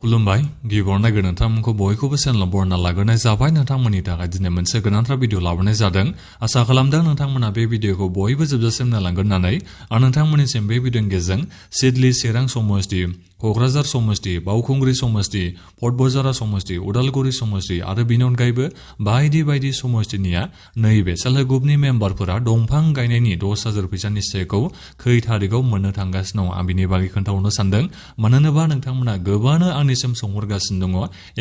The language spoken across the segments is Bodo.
खुलुमबाय गिबियावनो नोंथांमोनखौ बयखौबो चेनेलाव बरायना लाग्रोनाय जाबाय। नोंथांमोननि थाखाय दिनै मोनसे गोनांथार भिडिअ लाबोनाय जादों। आसा खालामदों नोंथांमोना बे भिडिअखौ बयबो जोबजासिम नायलांगोन होननानै आं नोंथांमोननिसिम बे भिडिअनि गेजेरजों सिडली चिरां समष्टि, क'क्राझार समष्टि, बावखुंग्रि समष्टि, पटबजारा समष्टि, उदालगुरि समष्टि आरो बिनि अनगायैबो बायदि बायदि समष्टिनिया नैबे सेल्फ हेल्प ग्रुपनि मेम्बारफोरा दंफां गायनायनि 10,000 फैसानि चेकखौ खै थारिखआव मोननो थांगासिनो दं आं बिनि बागै खोन्थाहरनो सानदों। मानो होनोबा नोंथांमोना गोबांनो आंनिसिम सोंहरगासिनो दङ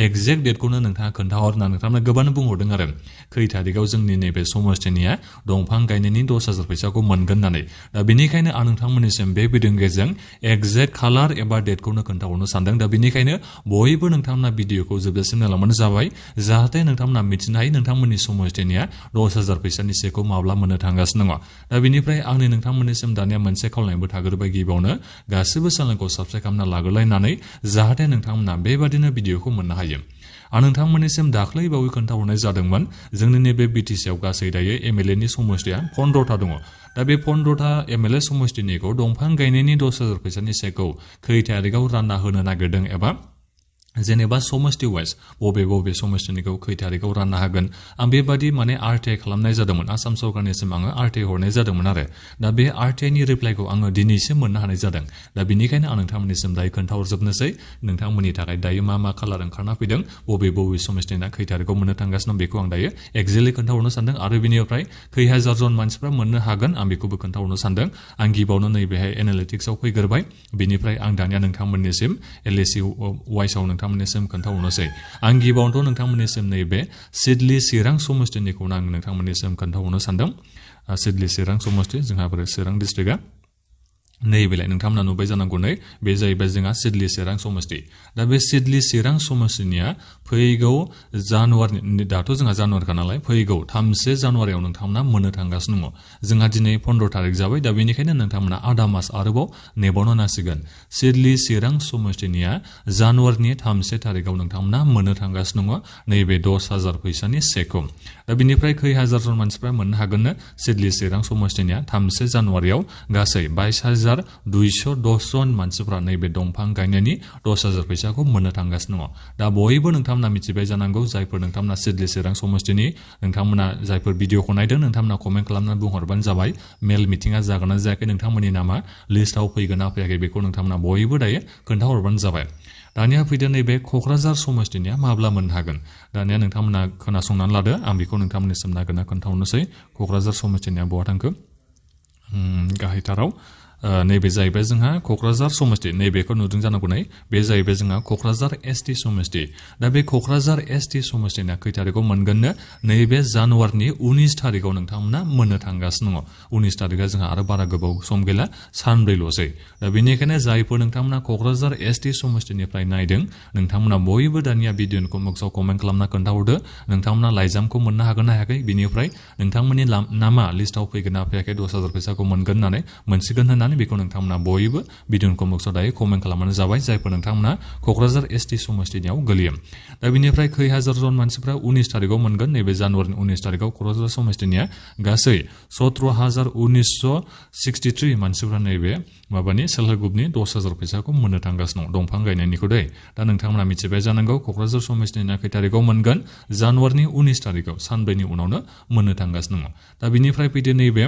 एक्जेक्ट डेटखौनो नोंथाङा खोन्थाहर होनना नोंथांमोना गोबांनो बुंहरदों आरो खै थारिखआव जोंनि नैबे समष्टिनिया दंफां गायनायनि 10,000 फैसाखौ मोनगोन होननानै। दा बेनिखायनो आं नोंथांमोननिसिम बे भिडिअनि गेजेरजों एक्जेक्ट खालार एबा डेटखौनो खोन्थाहरनो सानदों। दा बेनिखायनो बयबो नोंथांमोना भिडिअखौ जोबजासिम नायलांबानो जाबाय, जाहाथे नोंथांमोना मिथिनो हायो नोंथांमोननि समष्टिनिया 10,000 फैसानि चेकखौ माब्ला मोननो थांगासिनो दङ। दा बेनिफ्राय आंनि नोंथांमोननिसिम दानिया मोनसे खावलायनायबो थाग्रोबाय, गिबियावनो गासिबो चेनेलखौ साबस्क्राइब खालामना लाग्रोलायनानै जाहाथे नोंथांमोना बेबादिनो भिडिअखौ मोननो हायो। आं नोंथांमोननिसिम दाख्लै बावै खोन्थाहरनाय जादोंमोन जोंनि नैबे बिटिसिआव गासै दायो एमएलए नि समष्टिया 15था दङ। दा बे 15था एमएलए समष्टिनिखौ दंफां गायनायनि 10,000 फैसानि चेकखौ खै थारिखआव रानना होनो नागिरदों एबा जेनेबा समष्टि वाइज बबे समष्टिनिखौ खै थारिखआव राननो हागोन आं बेबादि माने आरटिआइ खालामनाय जादोंमोन। आसाम सरकारनिसिम आङो आरटिआइ हरनाय जादोंमोन आरो दा बे आरटिआइनि रिप्लाइखौ आङो दिनैसो मोननो हानाय जादों। दा बेनिखायनो आं नोंथांमोननिसिम दायो खोन्थाहरजोबनोसै नोंथांमोननि थाखाय दायो मा खालार ओंखारना फैदों, बबे समष्टिना खै थारिखआव मोननो थांगासिनो दं बेखौ आं दायो एक्जेक्टलि खोन्थाहरनो सानदों आरो बिनिफ्राय खै हाजार जन मानसिफ्रा मोननो हागोन आं बेखौबो खोन्थाहरनो सानदों। आं गिबियावनो नैबेहाय एनालिटिक्सआव फैग्रोबाय, बिनिफ्राय आं दानिया नोंथांमोननिसिम एलएसि वाइसआव नोंथांमोननिसिम खोन्थाहरनोसै। आं गिबियावनोथ' नोंथांमोननिसिम नैबे सिडली चिरां समष्टिनिखौनो आं नोंथांमोननिसिम खोन्थाहरनो सानदों। सिडली चिरां समष्टि जोंहा बोरै चिरां डिस्ट्रिक्टआ नैबेलाय नोंथांमोना नुबाय जानांगौ नै बे जाहैबाय जोंहा सिडली चिरां समष्टि। दा बे सिडली चिरां समष्टिनिया फैगौ जानुवारि, दाथ' जोंहा जानुवारिखा नालाय, फैगौ 3 जानुवारियाव नोंथांमोना मोननो थांगासिनो दङ। जोंहा दिनै 15 थारिख जाबाय, दा बेनिखायनो नोंथांमोना आधा मास आरोबाव नेबावनो नांसिगोन। सिडली चिरां समष्टिनिया जानुवारिनि 3 थारिखआव नोंथांमोना मोननो थांगासिनो दङ नैबे 10,000 फैसानि चेकखौ। दा बिनिफ्राय खै हाजार जन मानसिफ्रा मोननो हागोननो सिडली चिरां समष्टिनिया 3 जानुवारियाव गासै 22,210 जन मानसिफ्रा नैबे दंफां गायनायनि 10,000 फैसाखौ मोननो थांगासिनो दङ। दा बयबो नोंथांमोना मिथिबाय जानांगौ, जायफोर नोंथांमोना सिडली चिरां समष्टिनि नोंथांमोना जायफोर भिडिअखौ नायदों नोंथांमोना कमेन्ट खालामनानै बुंहरबानो जाबाय मेल मिटिंआ जागोन ना जायाखै, नोंथांमोननि नामा लिस्टआव फैगोन ना फैयाखै बेखौ नोंथांमोना बयबो दायो खोन्थाहरबानो जाबाय। दानिया फैदो नैबे क'क्राझार समष्टिनिया माब्ला मोननो हागोन। दानिया नोंथांमोना खोनासंनानै लादो, आं बेखौ नोंथांमोननिसिम नागिरना खोन्थाहरनोसै। क'क्राझार समष्टिनिया बहा थांखो गाहायथाराव नैबे जाहैबाय जोंहा क'क्राझार समष्टि, नैबेखौ नुदों जानांगौ नै बे जाहैबाय जोंहा क'क्राझार एसटि समष्टि। दा बे क'क्राझार एसटि समष्टिना खै थारिखआव मोनगोननो नैबे जानुवारिनि 19 थारिखआव नोंथांमोना मोननो थांगासिनो दङ। 19 थारिखआ जोंहा आरो बारा गोबाव सम गैला, सानब्रैल'सै। दा बेनिखायनो जायफोर नोंथांमोना क'क्राझार एसटि समष्टिनिफ्राय नायदों नोंथांमोना बयबो दानिया भिडिअनि बक्सआव कमेन्ट खालामना खोन्थाहरदो नोंथांमोना लाइजामखौ मोननो हागोन ना हायाखै, बिनिफ्राय नोंथांमोननि नामा लिस्टआव फैगोन ना फैयाखै 10,000 फैसाखौ मोनगोन होननानै मोनसिगोन होननानै बेखौ नोंथांमोना बयबो भिडिअनि बक्सआव दायो कमेन्ट खालामबानो जाबाय, जायफोर नोंथांमोना क'क्राझार एसटि समष्टिनियाव गोलैयो। दा बिनिफ्राय खै हाजार जन मानसिफ्रा 19 थारिखआव मोनगोन, नैबे जानुवारिनि 19 थारिखआव क'क्राझार समष्टिनिया गासै 17,1963 मानसिफ्रा नैबे माबानि सेल्फ हेल्प ग्रुपनि 10,000 फैसाखौ मोननो थांगासिनो दं दंफां गायनायनिखौ दै। दा नोंथांमोना मिथिबाय जानांगौ क'क्राझार समष्टिनिया खै थारिखआव मोनगोन, जानुवारिनि 19 थारिखआव सानब्रैनि उनावनो मोननो थांगासिनो दङ। दा बिनिफ्राय फैदो नैबे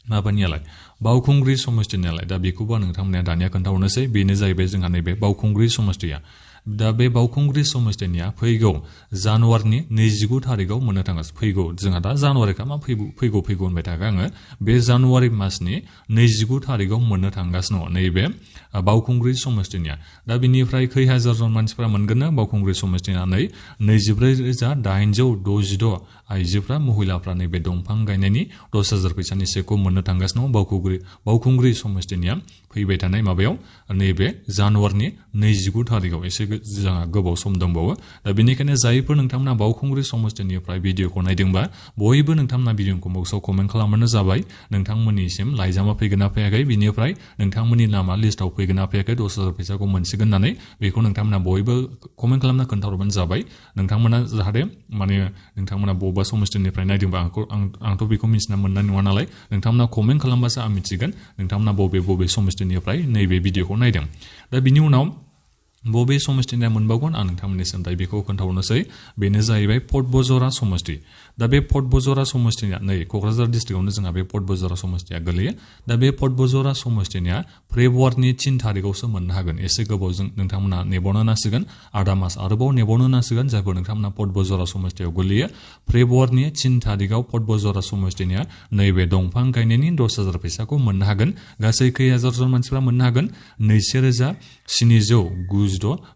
माबानियालाय बावखुंग्रि समष्टिनियालाय, दा बेखौबो नोंथांमोना दानिया खोन्थाहरनोसै। बेनो जाहैबाय जोंहा नैबे बावखुंग्रि समष्टिया। दा बे बावखुंग्रि समष्टिनिया फैगौ जानुवारिनि 29 थारिखआव मोननो थांगासिनो। फैगौ जोंहा दा जानुवारिखा मा फैगौ होनबाय थाखा आङो, बे जानुवारि मासनि 29 थारिखआव मोननो थांगासिनो दङ नैबे बावखुंग्रि समष्टिनिया। दा बिनिफ्राय खै हाजार जन मानसिफ्रा मोनगोन ना बावखुंग्रि समष्टिना 24,866 आइजोफ्रा महिलाफ्रा नैबे दंफां गायनायनि 10,000 फैसानि चेकखौ मोननो थांगासिनो दं बावखुंग्रि समष्टिनिया फैबाय थानाय माबायाव नैबे जानुवारिनि 29 थारिखआव। एसे जोंहा गोबाव सम दंबावो। दा बेनिखायनो जायफोर नोंथांमोना बावखुंग्रि समष्टिनिफ्राय भिडिअखौ नायदोंबा बयबो नोंथांमोना भिडिअखौ बक्सआव कमेन्ट खालामबानो जाबाय नोंथांमोननिसिम लाइजामा फैगोन ना फैयाखै, बिनिफ्राय नोंथांमोननि नामा लिस्टआव फैगोन ना फैयाखै 10,000 फैसाखौ मोनसिगोन होननानै बेखौ नोंथांमोना बयबो कमेन्ट खालामना खोन्थाहरबानो जाबाय। नोंथांमोना जाहाथे माने नोंथांमोना बबेबा समष्टिनिफ्राय नायदोंबा आंथ' बेखौ मिथिना मोननाय नङा नालाय, नोंथांमोना कमेन्ट खालामबासो आं मिथिगोन नोंथांमोना बबे समष्टिनिफ्राय नैबे भिडिअखौ नायदों। दा बिनि उनाव बबे समष्टिनिया मोनबावगोन आं नोंथांमोननिसिम दायो बेखौ खोन्थाहरनोसै बेनो जाहैबाय पटबजरा समष्टि दा बे पटबजरा समष्टिनिया नै क'क्राझार डिस्ट्रिक्टआवनो जोंहा बे पटबजरा समष्टिया गोलैयो दा बे पटबजरा समष्टिनिया फेब्रुवारिनि 3 तारिखआवसो मोननो हागोन एसे गोबावजों नोंथांमोना नेबावनो नांसिगोन आधा मास आरोबाव नेबावनो नांसिगोन जायफोर नोंथांमोना पटबजरा समष्टियाव गोलैयो फेब्रुवारिनि 3 तारिखआव पटबजरा समष्टिनिया नैबे दंफां गायनायनि 10,000 फैसाखौ मोननो हागोन गासै खै हाजार जन मानसिफ्रा मोननो हागोन 2,796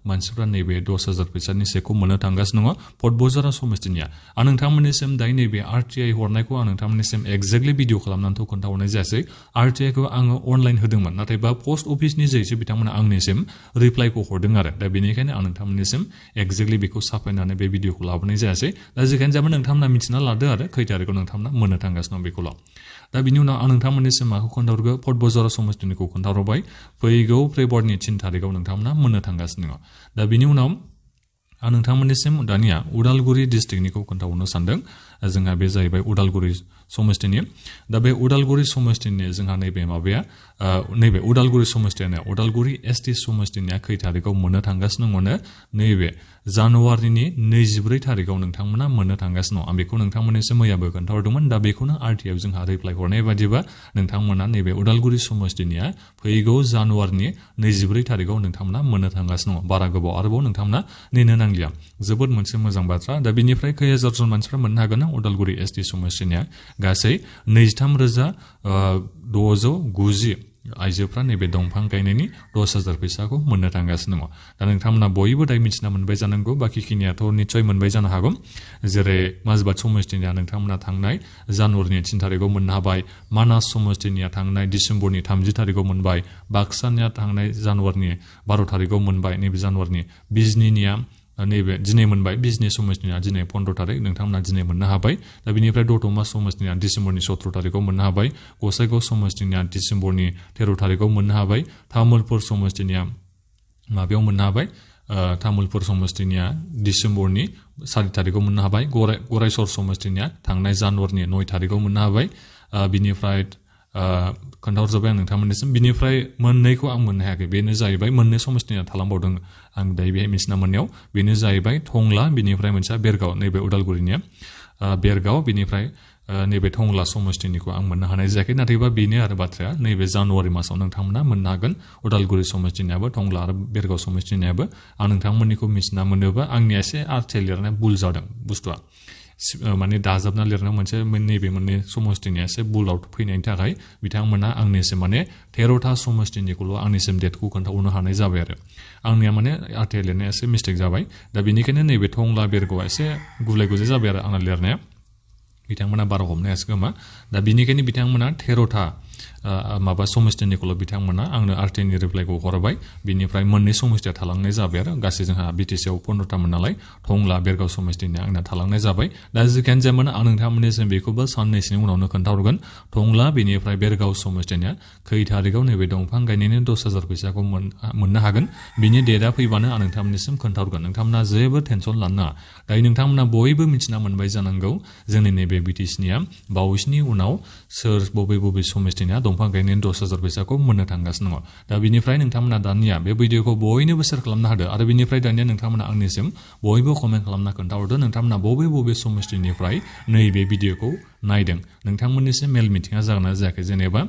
मानसिफ्रा नैबे 10,000 फैसानि सेकखौ मोननो थांगासिनो दङ पटबजरा समष्टिनिया आं नोंथांमोननिसिम दायो नैबे आरटिआइ हरनायखौ आं नोंथांमोननिसिम एक्जेक्टलि भिडिअ खालामनानैथ' खोन्थाहरनाय जायासै आरटिआइखौ आङो अनलाइन होदोंमोन नाथायबा पस्ट अफिसनि जोहैसो बिथांमोना आंनिसिम रिप्लाइखौ हरदों आरो दा बेनिखायनो आं नोंथांमोननिसिम एक्जेक्टलि बेखौ साफायनानै बे भिडिअखौ लाबोनाय जायासै दा जेखायनो जाबाय नोंथांमोना मिथिना लादो आरो खै तारिखआव नोंथांमोना मोननो थांगासिनो दं बेखौल' दा बिनि उनाव आं नोंथांमोननिसिम माखौ खोन्थाहरगोन पटबजरा समष्टिनिखौ खोन्थाहरबाय फैगौ फेब्रुवारिनि 3 तारिखआव नोंथांमोना मोननो थांगासिनो दङ दा बिनि उनाव आं नोंथांमोननिसिम दानिया उदालगुरि डिस्ट्रिक्टनिखौ खोन्थाहरनो सानदों जोंहा बे जाहैबाय उदालगुरि समष्टिनि दा बे उदालगुरि समष्टिनि जोंहा नैबे माबाया नैबे उदालगुरि समष्टियानो उदालगुरि एसटि समष्टिनिया खै तारिखआव मोननो थांगासिनो दङ नैबे जानुवारिनि 24 तारिखआव नोंथांमोना मोननो थांगासिनो दं आं बेखौ नोंथांमोननिसिम मैयाबो खोन्थाहरदोंमोन दा बेखौनो आरटिआइआव जोंहा रिप्लाइ हरनाय बादिबा नोंथांमोना नैबे उदालगुरि समष्टिनिया फैगौ जानुवारिनि 24 तारिखआव नोंथांमोना मोननो थांगासिनो दङ बारा गोबाव आरोबाव नोंथांमोना नेनो नांलिया जोबोद मोनसे मोजां बाथ्रा दा बेनिफ्राय खै हाजार जन मानसिफ्रा मोननो हागोन उदालगुरि एसटि समष्टिनिया गासै 23,690 आइजोफ्रा नैबे दंफां गायनायनि 10,000 फैसाखौ मोननो थांगासिनो दङ दा नोंथांमोना बयबो दाय मिथिना मोनबाय जानांगौ बाखिखिनियाथ' निस्सय मोनबाय जानो हागौ जेरै माजबाद समष्टिनिया नोंथांमोना थांनाय जानुवारिनि 3 तारिखआव मोननो हाबाय मानास समष्टिनिया थांनाय डिसेम्बरनि 30 तारिखआव मोनबाय बाक्सानिया थांनाय जानुवारिनि 12 तारिखआव मोनबाय नैबे जानुवारिनि बिजनिनिया नैबे दिनै मोनबाय बिजनि समष्टिनिया दिनै 15 तारिख नोंथांमोना दिनै मोननो हाबाय दा बिनिफ्राय दतमा समष्टिनिया डिसेम्बरनि 17 तारिखआव मोननो हाबाय गसाइगाव समष्टिनिया डिसेम्बरनि 13 तारिखआव मोननो हाबाय तामुलपुर समष्टिनिया माबायाव मोननो हाबाय तामुलपुर समष्टिनिया डिसेम्बरनि 4 तारिखआव मोननो हाबाय गरायसर समष्टिनिया थांनाय जानुवारिनि 9 तारिखआव मोननो हाबाय बिनिफ्राय खोन्थाहरजोब्बाय आं नोंथांमोननिसिम बिनिफ्राय मोननैखौ आं मोननो हायाखै बेनो जाहैबाय मोननै समष्टिनिया थालांबावदों आं दायो बेहाय मिथिना मोननायाव बेनो जाहैबाय टंला बिनिफ्राय मोनसेया बेरगाव नैबे उदालगुरिनिया बेरगाव बिनिफ्राय नैबे टंला समष्टिनिखौ आं मोननो हानाय जायाखै नाथायबा बेनो आरो बाथ्राया नैबे जानुवारि मासाव नोंथांमोना मोननो हागोन उदालगुरि समष्टिनियाबो टंला आरो बेरगाव समष्टिनियाबो आं नोंथांमोननिखौ मिथिना मोनोबा आंनिया एसे आरटिआइ लिरनाया भुल जादों बुस्थुआ माने दाजाबना लिरनायाव मोनसे नैबे मोननै समष्टिनिया एसे भुल आउट फैनायनि थाखाय बिथांमोना आंनिसिम माने 13था समष्टिनिखौल' आंनिसिम डेटखौ खोन्थाहरनो हानाय जाबाय आरो आंनिया माने आरटिआइ लिरनाया एसे मिस्टेक जाबाय दा बेनिखायनो नैबे टंला बेरगावआ एसे गुलाय गुजाय जाबाय आरो आंना लिरनाया बिथांमोना बारा हमनो हायासै खोमा दा बेनिखायनो बिथांमोना 13था माबा समष्टिनिखौल' बिथांमोना आंनो आरटिआइनि रिप्लाइखौ हरबाय बिनिफ्राय मोननै समष्टिया थालांनाय जाबाय आरो गासै जोंहा बिटिसिआव 15थामोन नालाय टंला बेरगाव समष्टिनिया आंना थालांनाय जाबाय दा जिखियानो जायामानो आं नोंथांमोननिसिम बेखौबो साननैसोनि उनावनो खोन्थाहरगोन टंला बेनिफ्राय बेरगाव समष्टिनिया खै तारिखआव नैबे दंफां गायनायनि 10,000 फैसाखौ मोननो हागोन बिनि डेटआ फैबानो आं नोंथांमोननिसिम खोन्थाहरगोन नोंथांमोना जेबो टेनसन लानो नाङा दायो नोंथांमोना बयबो मिथिना मोनबाय जानांगौ जोंनि नैबे बिटिसिनिया बावैसोनि उनाव सोर बबे समष्टिनिया दंफां गायनायनि 10,000 फैसाखौ मोननो थांगासिनो दङ दा बिनिफ्राय नोंथांमोना दानिया बे भिडिअखौ बयनोबो शेयार खालामनो हादो आरो बिनिफ्राय दानिया नोंथांमोना आंनिसिम बयबो कमेन्ट खालामना खोन्थाहरदो नोंथांमोना बबे समष्टिनिफ्राय नैबे भिडिअखौ नायदों नोंथांमोननिसिम मेल मिटिङा जागोन ना जायाखै जेनेबा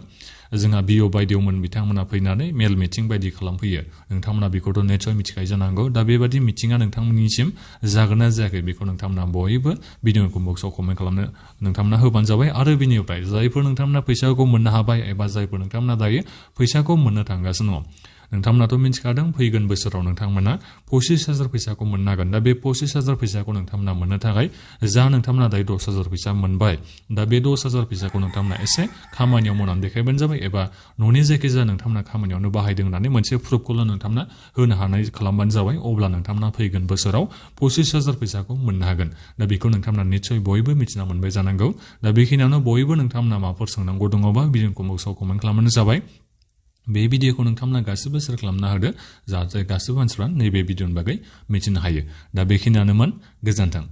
जोंहा बिअ बायदियावमोन बिथांमोना फैनानै मेल मिटिं बायदि खालामफैयो नोंथांमोना बेखौथ' निस्सय मिथिखायो जानांगौ दा बेबादि मिटिङा नोंथांमोननिसिम जागोन ना जायाखै बेखौ नोंथांमोना बयबो भिडिअखौ बक्सआव कमेन्ट खालामनो नोंथांमोना होबानो जाबाय आरो बिनिफ्राय जायफोर नोंथांमोना फैसाखौ मोननो हाबाय एबा जायफोर नोंथांमोना दायो फैसाखौ मोननो थांगासिनो दङ नोंथांमोनाथ' मिथिखादों फैगोन बोसोराव नोंथांमोना 25,000 फैसाखौ मोननो हागोन दा बे 25,000 फैसाखौ नोंथांमोना मोननो थाखाय जा नोंथांमोना दायो 10,000 फैसा मोनबाय दा बे 10,000 फैसाखौ नोंथांमोना एसे खामानियाव मावनानै देखायबानो जाबाय एबा न'नि जायखिजाया नोंथांमोना खामानियावनो बाहायदों होननानै मोनसे प्रुफखौल' नोंथांमोना होनो हानाय खालामबानो जाबाय अब्ला नोंथांमोना फैगोन बोसोराव 25,000 फैसाखौ मोननो हागोन दा बेखौ नोंथांमोना निस्सय बयबो मिथिना मोनबाय जानांगौ दा बेखिनियावनो बयबो नोंथांमोना माबाफोर सोंनांगौ दङबा भिडिअखौ बक्सआव कमेन्ट खालामबानो जाबाय बे भिडिअखौ नोंथांमोना गासिबो शेयार खालामना होदो जाहाथे गासिबो मानसिफ्रा नैबे भिडिअनि बागै मिथिनो हायो दा बेखिनियानोमोन गोजोन्थों